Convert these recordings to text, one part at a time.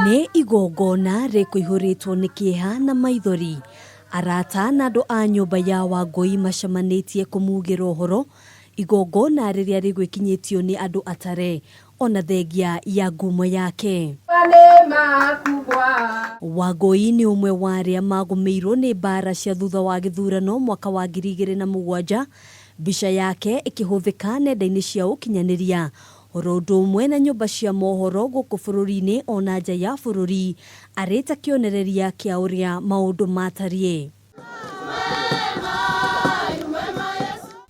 Nĩ igongona rĩkũihũrĩtwo nĩ kĩeha na maithori. Arata na andũ a nyũmba ya Wangũi macemanĩtie kũmugĩra ũhoro, igongona rĩrĩa rĩgwĩkinyĩtio nĩ andũ atare ona thengia ya ngumo yake. Wangũi nĩ ũmwe wa arĩa magũmĩirwo nĩ mbara cia thutha wa gĩthurano mwaka wa 2007, mbica yake ĩkĩhũthĩka nenda-inĩ cia ũkinyanĩria oro ũndũ ũmwe na nyũmba cia mohoro gũkũ bũrũri-inĩ ona nja ya bũrũri arĩ ta kĩonereria kĩa ũrĩa maũndũ matariĩ.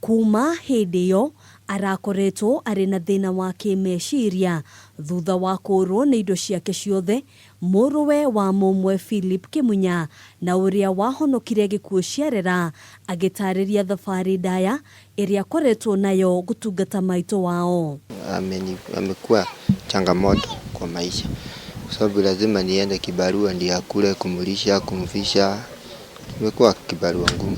Kuma hĩndĩ ĩyo arakoretwo arĩ na thĩna wa kĩmeciria thutha wa kũũrwo nĩ indo ciake ciothe, mũrũwe wa mũmwe Philip Kĩmunya na ũrĩa wahonokire gĩkuũ ciarera agĩtarĩria thabarĩ ndaya ĩrĩa akoretwo nayo gũtungata maitũ wao. Amekuwa changamoto kwa maisha kwa sababu lazima niende kibarua ndiye akule, kumlisha, kumvisha. Imekuwa kibarua ngumu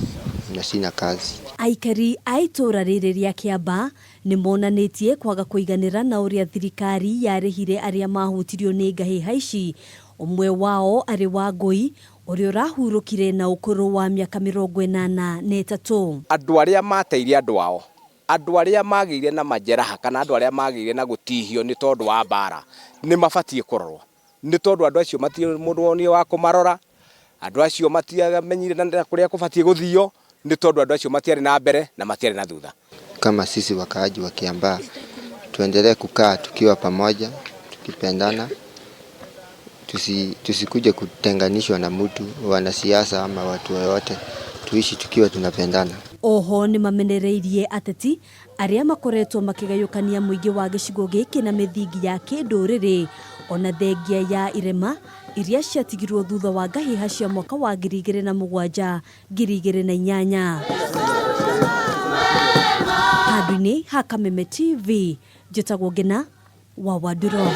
na sina kazi. Aikari a itũũra rĩrĩ rĩa Kĩamba nĩ monanĩtie kwaga kũiganĩra na ũrĩa thirikari yarĩhire arĩa mahutirio nĩ ngahĩha ici, ũmwe wao arĩ Wangũi ũrĩa ũrahurũkire na ũkũrũ wa mĩaka 83. Andũ arĩa mateire andũ ao, andũ arĩa magĩire na majeraha kana andũ arĩa magĩire na gũtihio nĩ tondũ wa mbara nĩ mabatiĩ kũrorwo, nĩ tondũ andũ acio matirĩ mũndũ wonire wa kũmarora, andũ acio matiamenyire na kũrĩa kũbatiĩ gũthio, nĩ tondũ andũ acio matiarĩ na mbere na matiarĩ na thutha. Kama sisi wakaaji wa Kiambaa tuendelee kukaa tukiwa pamoja, tukipendana, tusikuje kutenganishwa na mtu, wanasiasa ama watu wowote, tuishi tukiwa tunapendana. Oho nĩ mamenereirie ateti arĩa makoretwo makĩgayũkania mũingĩ wa gĩcigo gĩkĩ na mĩthingi ya kĩndũrĩrĩ ona thengia ya irema iria ciatigirwo thutha wa ngahĩha cia mwaka wa 2007 2008. Handũ-inĩ ha Kameme TV, njĩtagwo Ngĩna wa Wanduro.